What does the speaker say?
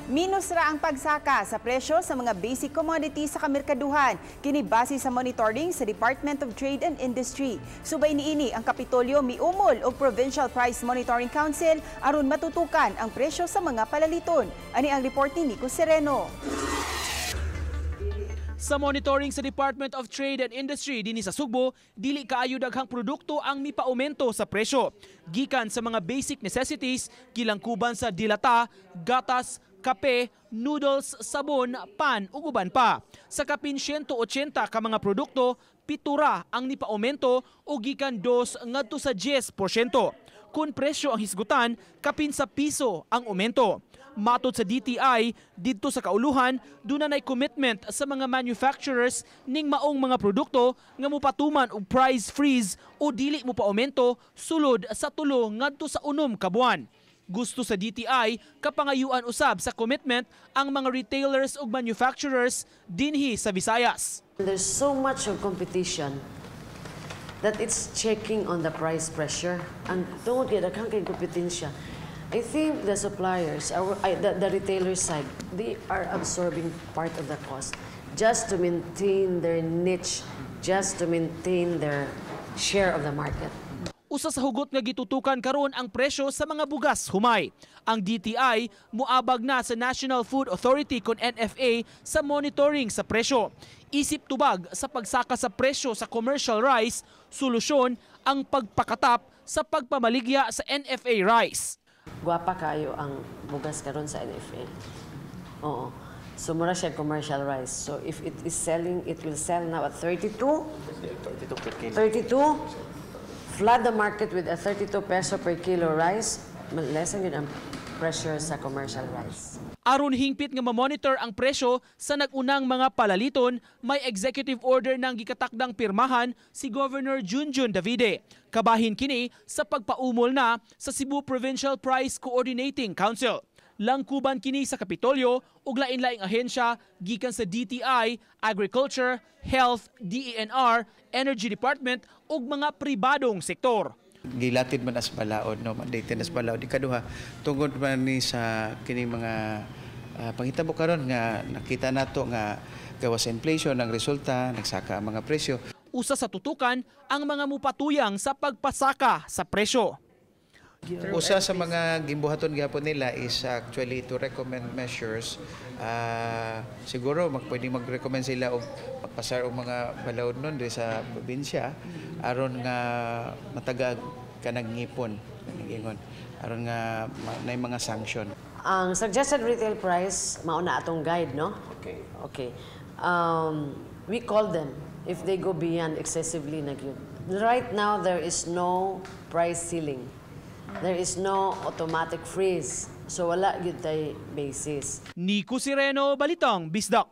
Minus ra ang pagsaka sa presyo sa mga basic commodities sa kamerkaduhan. Kini base sa monitoring sa Department of Trade and Industry. Subay niini, ang Kapitolyo miumol og Provincial Price Monitoring Council aron matutukan ang presyo sa mga palaliton. Ani ang report ni Nico Sereno. Sa monitoring sa Department of Trade and Industry dinhi sa Sugbo, dili kaayo daghang produkto ang mipaumento sa presyo. Gikan sa mga basic necessities, gilangkuban sa dilata, gatas, kape, noodles, sabon, pan ug uban pa. Sa kapin 180 ka mga produkto, 7 ra ang nipaumento o gikan 2 ngadto sa 10%. Kung presyo ang hisgutan, kapin sa piso ang aumento. Matod sa DTI, didto sa kauluhan, duna nay commitment sa mga manufacturers ning maong mga produkto nga mopatuman og price freeze o dili mo paumento sulod sa 3 ngadto sa 6 ka buwan. Gusto sa DTI, kapangayuan usab sa commitment ang mga retailers ug manufacturers dinhi sa Visayas. There's so much of competition that it's checking on the price pressure. And tungod kay daghan kay kompetensya, I think the suppliers, the retailer side, they are absorbing part of the cost just to maintain their niche, just to maintain their share of the market. Usa sa hugot nga gitutukan karon ang presyo sa mga bugas humay. Ang DTI muabag na sa National Food Authority kon NFA sa monitoring sa presyo. Isip tubag sa pagsaka sa presyo sa commercial rice, solusyon ang pagpakatap sa pagpamaligya sa NFA rice. Gwapa kayo ang bugas karon sa NFA. Oo. So mura siya commercial rice. So if it is selling, it will sell now at 32. 32 per kilo. 32. Flood the market with a 32 peso per kilo rice. Lessen gyud ang pressure sa commercial rice. Aron hingpit nga ma-monitor ang presyo sa nag-unang mga palaliton, may executive order ng gikatakdang pirmahan si Governor Junjun Davide. Kabahin kini sa pagpaumol na sa Cebu Provincial Price Coordinating Council. Langkuban kini sa Kapitolyo ug lain-laing ahensya gikan sa DTI, Agriculture, Health, DENR, Energy Department ug mga pribadong sektor. Gilatid man as balaod, no, mandated as balaod. Ikaduha, tungod man ni sa kining mga panghitabo karon nga nakita nato nga gawas sa inflation, ang resulta nagsaka ang mga presyo. Usa sa tutukan ang mga mupatuyang sa pagpasaka sa presyo. Usa sa mga gimbuhaton gihapon nila is actually to recommend measures. Siguro pwede mag-recommend sila og magpasar og mga balaod nun diri sa probinsya aron nga matagag kanang ngipon ingon aron nga nay mga sanction. Ang suggested retail price, mao na atong guide, no? Okay. Okay. We call them if they go beyond excessively na gyud. Right now, there is no price ceiling. There is no automatic freeze. So wala gyud tay basis. Nico Sireno, Balitang Bisdak.